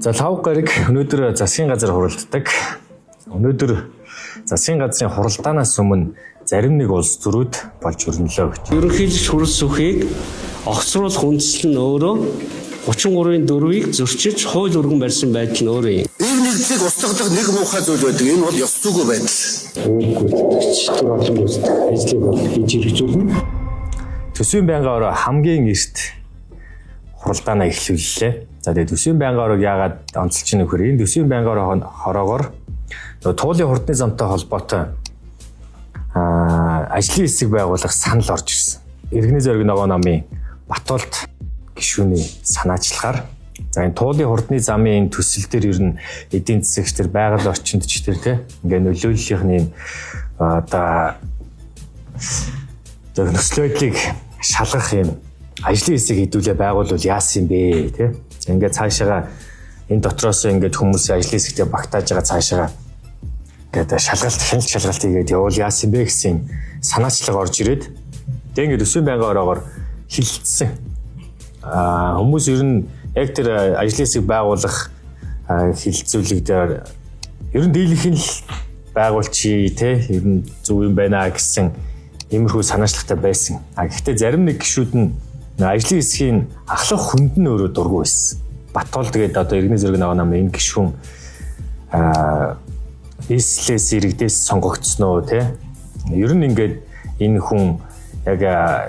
За, Лхагва гараг өнөөдөр засгийн газар хуралддаг. Өнөөдөр засгийн газрын хуралдаанаас өмнө зарим нэг улс төрүүд болж өрнөлөө гэж. Ерөнхийлөгч хөрөлсөхийг огцруулах үндсэл нь өөрөө 33-ын 4-ийг зөрчиж хууль өргөн барьсан байдал нь өөрөө юм. Ийм нэгдлийг устгадаг нэг муухай зүйл байдаг. Энэ бол ёс зүйн байдал. Гүйцэтгэгч түр олон гүйцэтгэх ажлыг бол хийж хэрэгжүүлнэ. Төсвийн байнгын орой хамгийн эрт хуралдаанаа эхлүүллээ. За, тэгээд төсвийн байнгын оройг яагаад онцолж байна вэ гэхээр энэ төсвийн байнгын орой хороогоор нөгөө туулын хурдны замтай холбоотой ажлын хэсэг байгуулах санал орж ирсэн. Иргэний зориг ногоо намын Батулд гишүүний санаачлагаар, за, энэ туулын хурдны замын энэ төсөл дээр ер нь эдийн засагч төр, байгаль орчинд ч тэр те ингээ нөлөөллийнх нь юм одоо нөхцөл байдлыг шалгах юм ажлын хэсэг хэдүүлээ байгуулвал яасан юм бэ те. Ингээд цаашаага энэ дотроос ингээд хүмүүсийн ажлын хэсэгтээ багтааж байгаа цаашаага ингээд шалгалт, хяналт шалгалт хийгээд явуул яасан бэ гэсэн санаачлаг орж ирээд, тэг ингээд төсвийн байнгын ороогоор хилэлцсэн. Хүмүүс ер нь яг тэр ажлын хэсэг байгуулах хилцүүлэг дээр ер нь дийлэх нь л байгуулчи те, ер нь зөв юм байна гэсэн иймэрхүү санаачлагтай байсан. А гэхдээ зарим нэг гишүүд нь ажлын хэсгийн ахлах хүнд нь өөрөө дургүй байсан. Батулд гээд одоо иргэний зэрэг нэг нам энэ гишүүн нийслэлээс иргэдээс сонгогдсон уу те. Ер нь ингээд энэ хүн яг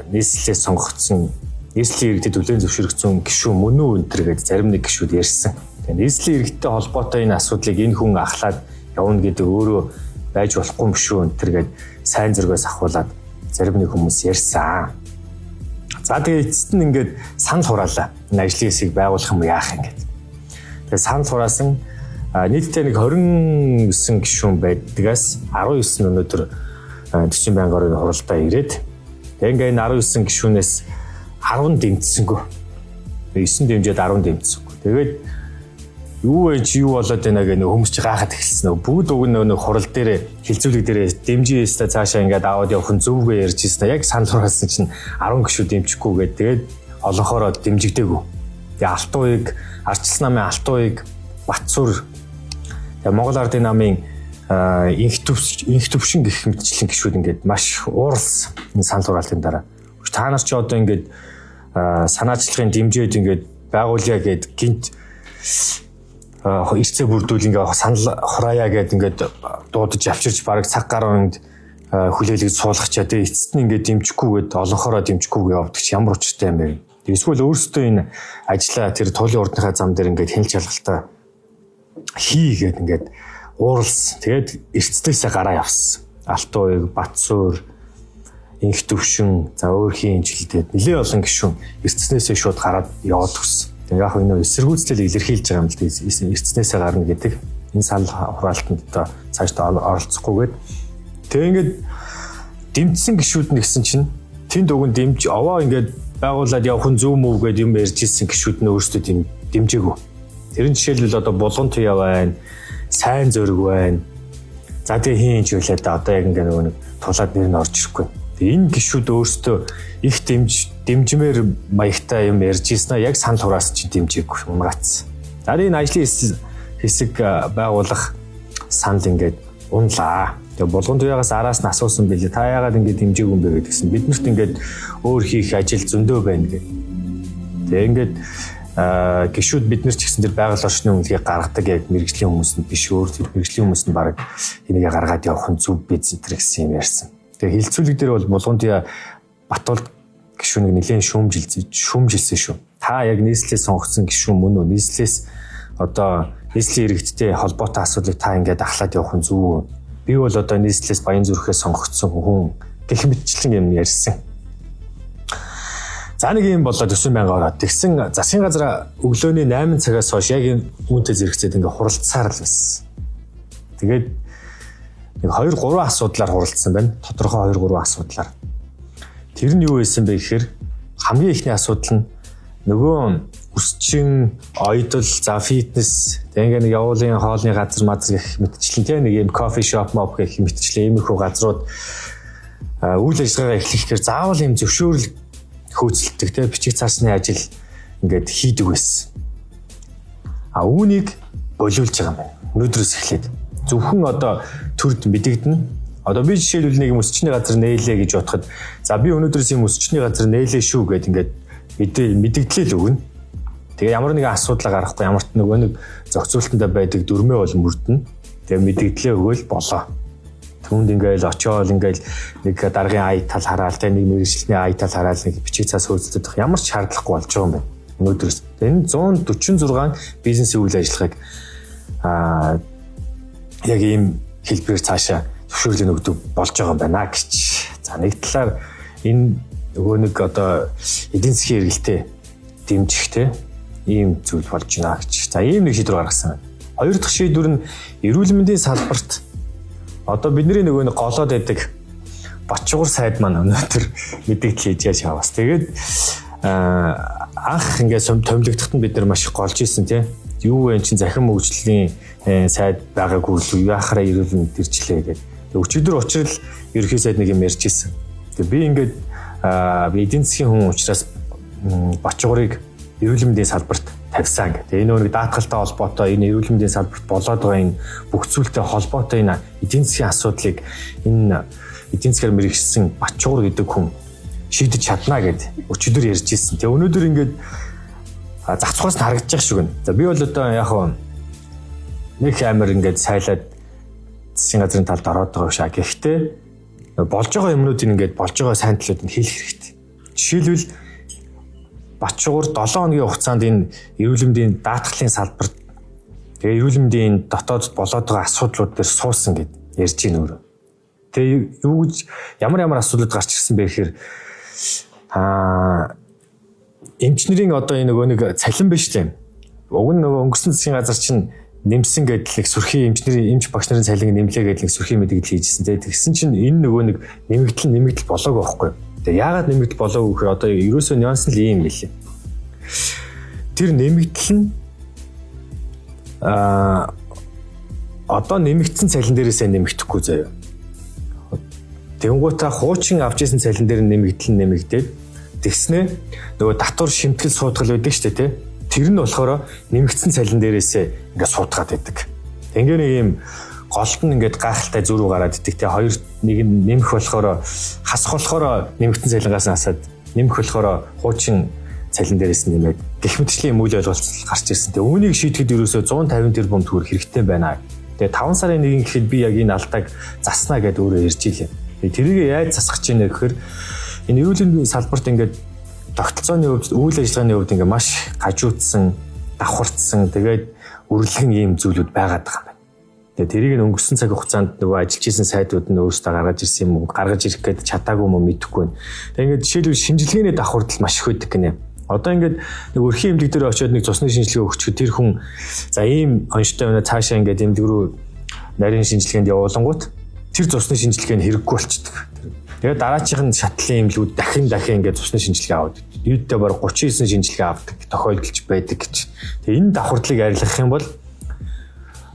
нийслэлээс сонгогдсон, нийслэлийн иргэдэд хүлээн зөвшөөрөгдсөн гишүүн мөн үү энэ төр гээд зарим нэг гишүүд ярьсан. Тэгээ нийслэлийн иргэдтэй холбоотой энэ асуудлыг энэ хүн ахлаад явна гэдэг өөрөө байж болохгүй юм шүү энэ төр гээд сайн зөргөөс ахуулаад зарим нэг хүмүүс ярьсан. За, тэгээ эцэст нь ингээд санал хураалаа. Энэ ажлын хэсгийг байгуулах юм яах юм гээд. Тэгээ санал хураасан, нийтдээ нэг 29 гишүүн байдгаас 19 нь өнөөдөр төсвийн байнгын орны хуралдаа ирээд, тэгээ ингээд энэ 19 гишүүнээс 10 дэмжсэнгүү. 9 дэмжээд 10 дэмжсэнгүү. Тэгээд юу вэ чи, юу болоод байна гэх хүмүүс чи гайхаад эхэлсэн. Нөгөө бүгд уг нь нөгөө хурал дээр, хилцүүлэг дээр дэмжижээ, цаашаа ингээд аваад явах нь зөвгөө ярьж ирсэн. Яг санал хураасан чинь 10 гишүү дэмжихгүй гээд, тэгээд олонхороо дэмжигдээгүй. Тэгээ Алтууыг, Арчилсан намын Алтууыг, Батсүр, тэгээ Монгол Ардын намын инх төвшин гэх мэтчлэн гишүүд ингээд маш ууралсан энэ санал хураалтын дараа. Та нар чи одоо ингээд санаачлагын дэмжиж ингээд байгуулъя гэд гинт эрцээ бүрдүүл ингээ санал хураая гэд ингээд дуудаж авчирч бараг цаг гаруй хүлээлгэж суулгачаа, тэгээ эцэст нь ингээд дэмжихгүйгээд, олонхороо дэмжихгүйгээ явдаг чи ямар учиртай юм бэ? Эсвэл өөрсдөө энэ ажлаа тэр туулын урдныхаа зам дээр ингээд хяналт шалгалтаа хийгээд ингээд ууралсан. Тэгээд эрцдээсээ гараа явсан. Алтууыг, Батсуур, инх төвшин, за өөр хийн жилдээд нэлээд олон гишүүн эрцнээсээ шууд гараад яваад өгсөн. Тэгээ яг энэ эсэргүүцлэл илэрхийлж байгаа юм л дээ. Эрцнээсээ гарна гэдэг энэ санал хураалтанд одоо цаашдаа оролцохгүйгээд, тэгээ ингээд дэмжсэн гишүүд нь гэсэн чинь тэнд уг нь дэмж овоо ингээд байгуулад явах нь зөв мөв гээд юм ярьж ирсэн гишүүд нь өөрсдөө дэмжээгүй. Тэр нь жишээлбэл одоо Булган туяа байна, сайн зөрг байна. За, тэгээ хийн ч байлаа да, одоо яг ингээд нөгөө нэг тулаад нэр нь орж ирэхгүй. Энэ гишүүд өөрсдөө их дэмжмээр маягтай юм ярьж ирсэн аа, яг санал хураас чинь дэмжээгүй, унгаацсан. За, энэ ажлын хэсэг байгуулах санал ингээд унлаа. Тэгээ Булган туяагаас араас нь асуусан билээ. Та яагаад ингээд дэмжээгүй юм бэ гэдгсэн. Биднэрт ингээд өөр хийх ажил зөндөө байна гэх. Тэгээ ингээд гишүүд бид нар ч гэсэн тэр байгаль орчны үнэлгээг гаргадаг яг мэргэжлийн хүмүүс нь биш, өөр мэргэжлийн хүмүүс нь баг энийг гаргаад явах нь зөв биз энэ гэсэн юм ярьсан. Тэгээ хилцүүлэг дээр бол Булган туяа Батулд гишүүнийг нэлээд шүүмжилсэн шүү. Та яг нийслэлээс сонгогдсон гишүүн мөн үү? Нийслэлээс одоо нийслэлийн иргэдтэй холбоотой асуудлыг та ингээд ахлаад явах нь зөв үү? Би бол одоо нийслэлээс Баян зүрхээс сонгогдсон хүн гэх мэтчлэн юм ярьсан. За, нэг юм болоод 9 мянга ороод тэгсэн засгийн газар өглөөний 8 цагаас хойш яг энэ үүнтэй зэрэгцээд ингээ хуралцсаар л байсан. Тэгээд нэг 2 3 асуудлаар хуралдсан байна. Тодорхой 2 3 асуудлаар. Тэр нь юу байсан бэ гэхээр хамгийн ихний асуудал нь нөгөө өсчин, ойдол, за фитнес, тэг ингээ нэг явуулын хоолны газар мазар гэх мэтчлэн те, нэг юм кофе шоп моп гэх мэтчлэн иймэрхүү газрууд үйл ажиллагаагаа эхлэхээр заавал юм зөвшөөрөл хөөцөлдөг те, бичиг цаасны ажил ингээд хийдэг байсан. А үүнийг болиулж байгаа юм байна. Өнөөдрөөс эхлээд зөвхөн одоо төрд мэдэгдэнэ. Одоо би жишээлбэл нэг юм өсчний газар нээлээ гэж бодоход за би өнөөдрөөс юм өсчний газар нээлээ шүү гэд ингээд мэдэгдлээ л өгнө. Тэгээ ямар нэгэн асуудал гарахгүй, ямар ч нөгөө нэг зохицуултандаа байдаг дүрмээ бол мөрдөнө. Тэгээ мэдэгдлээ өгөөл болоо. Түүнд ингээл очиод ингээл нэг даргын ай тал хараал, тэ нэг мэргэжлийн ай тал хараал, нэг бичиг цаас хөөцөлдөх ямар ч шаардлагагүй болж байгаа юм байна. Өнөөдрөөс. Энэ 146 бизнесийн үйл ажиллагааг яг ийм хэлбэрээр цаашаа зөвшөөрлийг өгдөг болж байгаа юм байна гэж. За нэг талаар энэ нөгөө нэг одоо эдийн засгийн эргэлтээ дэмжих те ийм зүйл болж байна гэж. За ийм нэг шийдвэр гаргасан. Хоёр дахь шийдвэр нь эрүүл мэндийн салбарт одоо бидний нөгөө нэг голоод байдаг Батчуугар сайд маань өнөөдөр мэдээлэл хийж яаж яваас. Тэгээд анх ингээд томилогдоход нь бид нар маш их голж исэн тий. Юу вэ чинь захин мөгжлийн сайд байгаагүй л яхаараа эрүүл мэнд ирчлээ гэдэг. Өчигдөр учрал ерөнхий сайд нэг юм ярьж исэн. Тэгээ би ингээд би эдийн засгийн хүн учраас Батчуугарыг эрүүл мэндийн салбарт тавьсан гэдэг. Энэ нэг даатгалтай холбоотой, энэ эрүүл мэндийн салбарт болоод байгаа энэ бүх зүйлтэй холбоотой энэ эдийн засгийн асуудлыг энэ эдийн засгаар мэрэгсэн Батчуугар гэдэг хүн шийдэж чадна гэд өчигдөр ярьж ирсэн. Тэгээ өнөөдөр ингээд зах зугаас нь харагдаж байгаа шиг байна. За би бол одоо яг нэг амар ингээд сайлаад засгийн газрын талд ороод байгаа шаа. Гэхдээ болж байгаа юмнуудыг ингээд болж байгаа сайн талууд нь хэлэх хэрэгтэй. Жишээлбэл Батчуугар 7 хоногийн хугацаанд энэ эрүүл мэндийн даатгалын салбарт тэгээ эрүүл мэндийн дотоодд болоод байгаа асуудлууд дээр суусан гэд ярьж байна өөрөө. Тэгээ юу гэж ямар ямар асуудлууд гарч ирсэн бэ гэхээр эмчнэрийн одоо энэ нөгөө нэг цалин биш тийм. Уг нь нөгөө өнгөрсөн засгийн газар чинь нэмсэн гэдэл нэг сүрхий эмчнэрийн эмч багш нарын цалин нэмлээ гэдэл нэг сүрхий мэдээлэл хийжсэн тийм. Тэгсэн чинь энэ нөгөө нэг нэмэгдэл болоогүй байхгүй юу? Тэгээ яагаад нэмэгдэл болоогүй гэхээр одоо ерөөсөө нюанс нь л ийм мэлээ. Тэр нэмэгдэл нь одоо нэмэгдсэн цалин дээрээсээ нэмэгдэхгүй заяа. Тэнгуутаа хуучин авч исэн цалин дээр нэмэгдэл нь нэмэгдээд тэгснээ нөгөө татвар шимтгэл суудгал байдаг шүү дээ тий. Тэр нь болохоор нэмэгдсэн цалин дээрээсээ ингээд суудгаад байдаг. Ингээ нэг юм голд нь ингээд гайхалтай зөрүү гараад идэг те. Хоёр нэг нь нэмэх болохоор хасах болохоор нэмэгдсэн цалингаас нь хасаад нэмэх болохоор хуучин цалин дээрээс нь нэмээд гэх мэтчлийн үйл ойлголцол гарч ирсэн. Тэгээ үүнийг шийдэхэд ерөөсөө 150 тэрбум төгрөг хэрэгтэй байна. Тэгээ 5 сарын 1 гэхэд би яг энэ алдааг заснаа гэдээ өөрөө ярьж илээ. Тэгээ тэрийг яаж засах гэж байна гэхээр энэ эрүүл мэндийн салбарт ингээд тогтолцооны хувьд, үйл ажиллагааны хувьд ингээд маш гажуудсан, давхарцсан, тэгээд үрлэгэн ийм зүйлүүд байгаад байгаа юм байна. Тэгээ тэрийг нь өнгөрсөн цаг хугацаанд нөгөө ажиллаж исэн сайдууд нь өөрсдөө гаргаж ирсэн юм уу, гаргаж ирэх гээд чадаагүй юм уу мэдэхгүй байна. Тэгээ ингээд жишээлбэл шинжилгээний давхардал маш их байдаг гинэ. Одоо ингээд нэг өрхийн эмнэлэг дээр очиод нэг цусны шинжилгээ өгчөхөд тэр хүн за ийм онцтой байна, цаашаа ингээд эмнэлэг рүү нарийн шинжилгээнд явуулангуут тэр цусны шинжилгээ нь хэрэггүй болчдөг. Тэгээд дараачих нь шатлын эмнэлгүүд дахин ингээд цусны шинжилгээ авдаг. Нийтдээ бараг 39 шинжилгээ авдаг тохиолдолч байдаг гэж. Тэгээ энэ давхардлыг арилгах юм бол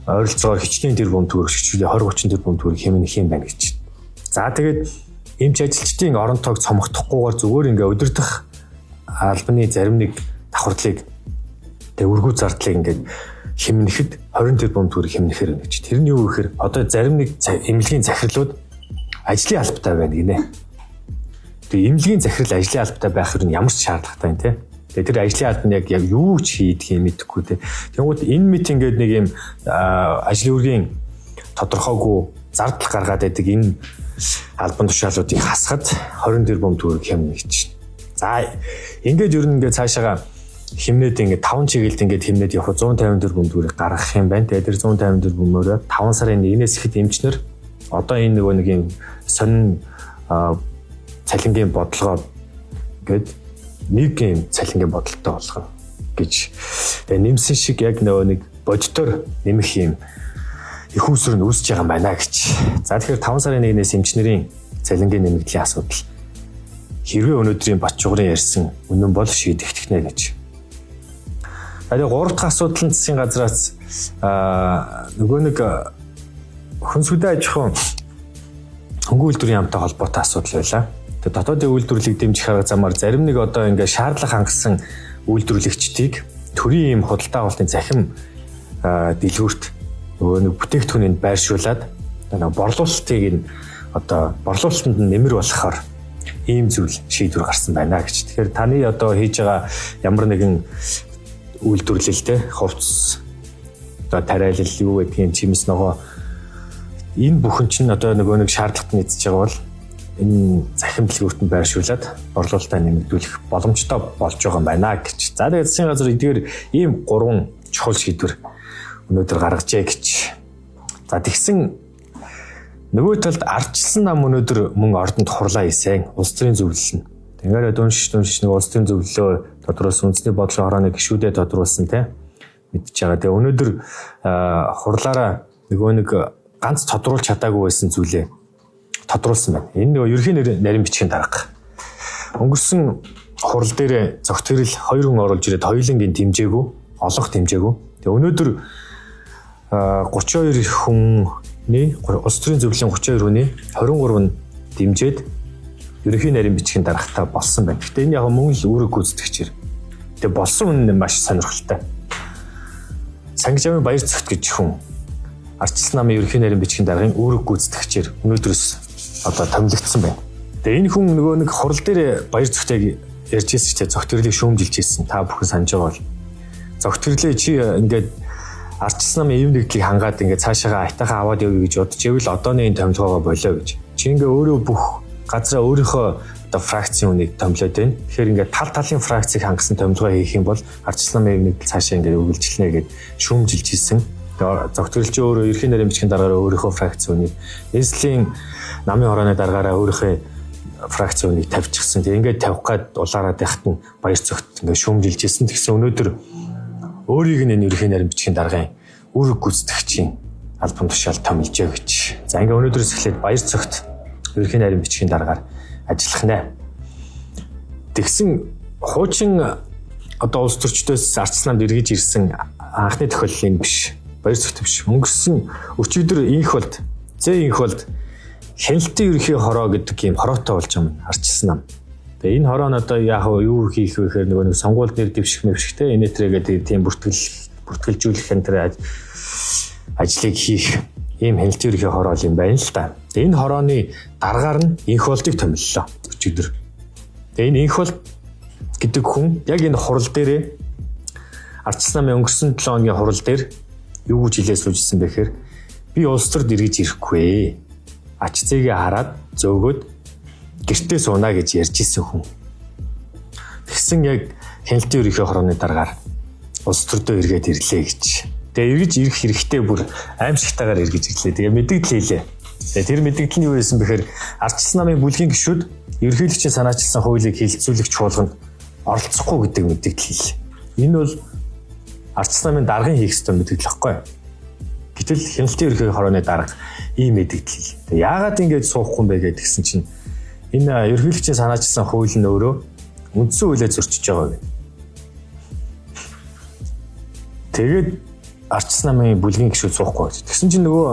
ойролцоогоор хичнээн тэрбум төгрөг хичнээн 20 30 тэрбум төгрөг хэмнэх юм байна гэж. За тэгээд эмч ажилчдын орон тоог цомогдохгүйгээр зүгээр ингээ удирдах албаны зарим нэг давхардлыг тэгээ өргүү зардлыг ингээд хэмнэхэд 20 тэрбум төгрөг хэмнэхээр байна гэж. Тэр нь юу гэхээр одоо зарим нэг эмнэлгийн захирлууд ажлын албатай байна гинэ. Тэгээ эмнэлгийн захирал ажлын албатай байх нь ямар ч шаардлагатай юм те. Тэгээ тэр ажлын алба нь яг юу ч хийдгийг мэдэхгүй те. Тэнгүүд энэ мэт ингээд нэг юм ажлын үргийн тодорхойгүй зардал гаргаад байдаг энэ албан тушаалуудыг хасахад 20 тэрбум төгрөг хэмнэ гэж. За ингээд ер нь ингээд цаашаага хэмнээд ингээд 5 чиглэлд ингээд хэмнээд явах 150 тэрбум төгрөг гаргах юм байна. Тэгээ тэр 150 тэрбумөөрөө 5 сарын 1-ээс ихэд эмчнэр одоо энэ нөгөө нэг юм сонин цалингийн бодлогоо ингээд нэг юм цалингийн бодолтой болгоно гэж. Тэгээ нэмсэн шиг яг нөгөө нэг бодитоор нэмэх юм их усүр нь үүсэж байгаа юм байна гэж. За тэгэхээр 5 сарын 1-ээс эмчнэрийн цалингийн нэмэгдлийн асуудал хэрвээ өнөөдрийн Батчуугарын ярьсан үнэн бол шийдэгдэх нэ гэж. Тэгээ 3 дахь асуудал нь засгийн газраас нөгөө нэг хүнсүдэ аж ахуйн хөнгөн үйлдвэрийн яамтай холбоотой асуудал байлаа. Тэгээ дотоодын үйлдвэрлэлийг дэмжих арга замаар зарим нэг одоо ингээд шаардлага хангасан үйлдвэрлэгчдийг Төрийн ийм худалдаа авалтын захим дэлгүүрт нөгөө нэг бүтээгдэхүүнийг байршуулад нөгөө борлуулалтыг нь одоо борлуулалтанд нь нэмэр болохоор ийм зүйл шийдвэр гарсан байна гэж. Тэгэхээр таны одоо хийж байгаа ямар нэгэн үйлдвэрлэлтэй хувцс одоо тариалал юу гэдгийг чимс ногоо энэ бүхэн чинь одоо нөгөө нэг шаардлагат нь эзэж байгаа бол энэ захим дэлгүүрт нь байршуулад борлуулалтаа нэмэгдүүлэх боломжтой болж байгаа юм байна гэж. За тэгээд засгийн газар эдгээр ийм гурван чухал шийдвэр өнөөдөр гаргажээ гэж. За тэгсэн нөгөө талд ардчилсан нам өнөөдөр мөн ордонд хурлаа хийсэн. Улс төрийн зөвлөл нь. Тэгээрээ дүншиж нэг улс төрийн зөвлөлөө тодруулсан, үндэсний бодлогын хорооны гишүүдээ тодруулсан тийм мэдчихэж байгаа. Тэгээ өнөөдөр хурлаараа нөгөө нэг ганц тодруулж чадаагүй байсан зүйлээ тодруулсан байна. Энэ нөгөө ерөнхий нарийн бичгийн дарга. Өнгөрсөн хурал дээр зохицрол 2 хүн оруулж ирээд хоёулангийн дэмжээгүй, олонх дэмжээгүй. Тэгээ өнөөдөр 32 хүний улс төрийн зөвлөлийн 32 хүний 23 нь дэмжиж ерөнхий нарийн бичгийн даргатай болсон байна. Гэхдээ энэ яг мөн л үүрэг гүйцэтгэгчээр. Тэгээ болсон хүн нь маш сонирхолтой. Сангижамын Баяр цогт гэж хүн ардчилсан намын ерөнхий нарийн бичгийн даргын үүрэг гүйцэтгэгчээр өнөөдрөөс одоо томилогдсон байна. Тэгээ энэ хүн нөгөө нэг хурал дээр Баяр цогтыг ярьж ирсэн ч зогт гэрлийг шүүмжилж ирсэн. Та бүхэн санаж байгаа бол зогт гэрлээ чи ингээд ардчилсан намын ив нэгдлийг хангаад ингээд цаашаага айтайхан аваад явъя гэж бодож ивэл одооны энэ томилгоогоо болио гэж. Чи ингээ өөрөө бүх газраа өөрийнхөө одоо фракцийн үнийг томилоод байна. Тэгэхээр ингээд тал талын фракцийг хангасан томилгоо хийх юм бол ардчилсан намын ив нэгдэл цаашаа ингээд үргэлжлэнэ гэд шүүмжилж ирсэн. Зогтөрлөж өөрөө ерхий нарийн бичгийн даргаараа өөрийнхөө фракц үнийг, нийслэлийн намын хорооны даргаараа өөрийнхөө фракц үнийг тавьчихсан. Тэгээ ингээд тавих гад улаараад яхад нь Баяр цогт ингээд шүүмжилж ирсэн. Тэгсэн өнөөдөр өөрийг нь энэ ерхий нарийн бичгийн даргын үүрэг гүйцэтгэгчийн албан тушаал томилжээ гэж. За ингээд өнөөдрөөс эхлээд Баяр цогт ерхий нарийн бичгийн даргаар ажиллах нэ. Тэгсэн хуучин одоо улс төрчдөөс ардчилсан намд эргэж ирсэн анхны тохиолдол энэ биш. Баяр цогт биш. Өнгөрсөн өчигдөр инх болд, зээ инх болд хяналтын ерөнхий хороо гэдэг ийм хороотой болж байгаа юм ардчилсан нам. Тэгээ энэ хороо нь одоо яг юу хийх вэ гэхээр нөгөө нэг сонгуульд нэр дэвших мэвшихтэй энэ төрөйгээ тийм бүртгэлжүүлэх энэ төр ажлыг хийх ийм хяналтын ерөнхий хороо юм байна л да. Тэгээ энэ хорооны даргаар нь инх болдыг томиллоо өчигдөр. Тэгээ энэ инх болд гэдэг хүн яг энэ хурал дээрээ ардчилсан намын өнгөрсөн 7 хоногийн хурал дээр юу гэж хэлээ сууж исэн бэ гэхээр би улс төрд эргэж ирэхгүй. Ач зээгээ хараад зөөгөөд гэртээ сууна гэж ярьж исэн хүн. Тэгсэн яг хяналтын ерөнхий хорооны даргаар улс төрдөө эргээд ирлээ гэж. Тэгээ эргэж ирэх хэрэгтэй бүр аимшигтайгаар эргэж ирлээ. Тэгээ мэдэгдэл хийлээ. Тэгээ тэр мэдэгдэл нь юу байсан бэхээр ардчилсан намын бүлгийн гишүүд ерөнхийлөгчийн санаачилсан хуулийг хилцүүлэх чуулганд оролцохгүй гэдэг мэдэгдэл хийлээ. Энэ бол ардчилсан намын даргын хийх ёстой мэдэгдэл байхгүй юу? Гэтэл хяналтын ерөнхий хорооны дарга ийм мэдэгдэл хийлээ. Тэгээ яагаад ингэж суухгүй юм бэ гэдгсэн чинь энэ ерөнхийлөгчийн санаачилсан хууль нь өөрөө үндсэн хуулиа зөрчиж байгаа гэх. Тэгээд ардчилсан намын бүлгийн гишүүд суухгүй гэж. Тэгсэн чинь нөгөө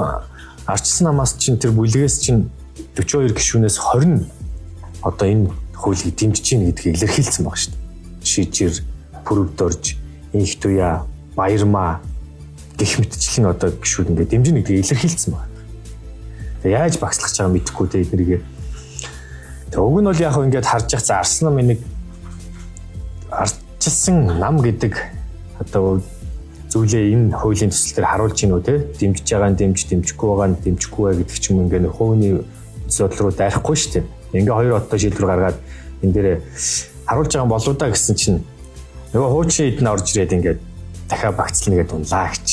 ардчилсан намаас чинь тэр бүлгээс чинь 42 гишүүнээс 20 нь одоо энэ хуулийг дэмжиж гин гэдгийг илэрхийлсэн баг шүү дээ. Шижир, Пүрвдорж, Инх Туяа, Баярмаа гэх мэтчлэн одоо гишүүд ингээд дэмжинэ гэдгийг илэрхийлсэн байна. Тэгээ яаж багслах чагаа мэдэхгүй те эднэрийг. Тэгээ уг нь бол яг ингээд харж явах за ардчилсан намын нэг ардчилсан нам гэдэг одоо зүйлээ энэ хуулийн төсөл дээр харуулж гинүү те дэмжиж байгаа нь дэмж, дэмжихгүй байгаа нь дэмжихгүй бай гэдэг ч юм ингээд хувийн асуудал руу дайрахгүй шүү дээ. Ингээ хоёр хоттой шийдвэр гаргаад энэ дээр харуулж байгаа болоо да гэсэн чинь нөгөө хуучин эд нь орж ирээд ингээд дахиад багцлна гэдээ унлаа гэж.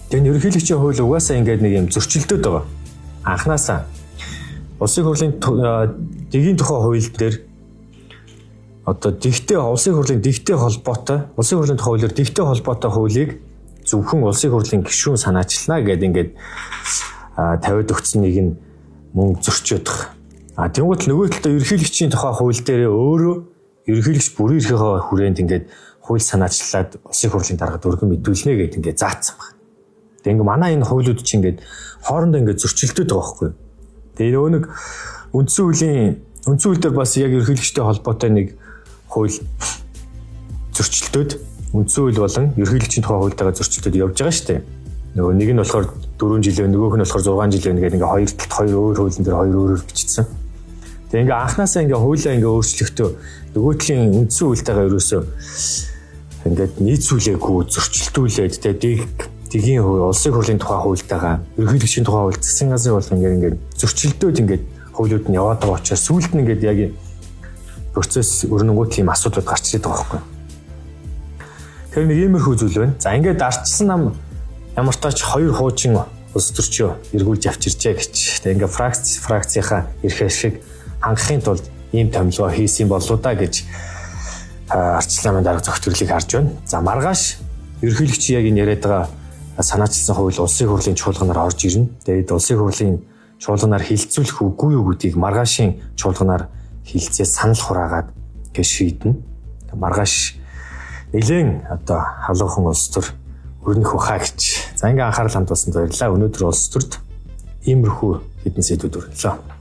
Тэгээ ерөнхийлөгчийн хууль угаасаа ингээд нэг юм зөрчилдөд байгаа. Анханасаа улсын хурлын дэгийн тухай хууль дээр одоо дэгтэй улсын хурлын дэгтэй холбоотой улсын хурлын тухай хуулиар дэгтэй холбоотой хуулийг зөвхөн улсын хурлын гишүүн санаачлана гэдэг ингээд тавиад өгсөн нэг нь мөн зөрчөөд. А тэнгуут нөгөө талдаа ерөнхийлөгчийн тухай хууль дээр өөрөө ерөнхийлөгч бүрийн эрхийнхээ хүрээнд ингээд хууль санаачлаад улсын хурлын даргад өргөн мэдүүлнэ гэдээ ингээд заасан байна. Тэгээ ингээд манай энэ хуулиуд чинь ингээд хоорондоо ингээд зөрчилдөд байгаа байхгүй юу? Тэгээ нөгөө нэг үндсэн хуулийн үндсэн хууль дээр бас яг ерөнхийлөгчтэй холбоотой нэг хууль зөрчилдөд Үндсэн хууль болон ерөнхийлөгчийн тухай хуультайгаа зөрчилдөд явж байгаа шүү дээ. Нөгөө нэг нь болохоор 4 жил, нөгөөх нь болохоор 6 жил гэдэг ингээ хоёр талд хоёр өөр хуулийн дээр хоёр өөрөөр бичсэн. Тэгээ ингээ анханасаа ингээ хуулиа ингээ өөрчлөхдөө нөгөө талын үндсэн хуультайгаа ерөөсөө ингээд нийцүүлээгүй зөрчилдүүлээд тэгээ дэг дегийн хууль, улсын хурлын тухай хуультайгаа ерөнхийлөгчийн тухай хууль, засгийн газрын хууль ингээд ингээд зөрчилдөөд ингээд хуулиуд нь яваад байгаа учраас сүүлд нь ингээд яг процесс өрнөнгөө тийм асуудлууд гарч ирээд байгаа байхгүй. Тэгэхээр нэг иймэрхүү зүйл байна. За ингээд ардчилсан нам ямар ч тач хоёр хуучин улс төрчөө эргүүлж авчирчээ гэж. Тэгээ ингээд фракцийнхаа эрх ашиг хангахын тулд ийм томилгоо хийсэн болоо да гэж ардчилсан намын дарга зохицуулыг харж байна. За маргааш ерөнхийлөгч яг энэ яриад байгаа санаачилсан хууль улсын хурлын чуулганаар орж ирнэ. Тэгээд улсын хурлын чуулганаар хилцүүлэх үгүй юу гэдгийг маргаашийн чуулганаар хилцээ санал хураагаад гэж шийднэ. Маргааш нэлээд одоо халуухан улс төр өрнөх баха гэж. За ингээ анхаарал хандуулсанд баярлалаа. Өнөөдөр улс төрд иймэрхүү хэдэн сэдвүүд өрнөлөө.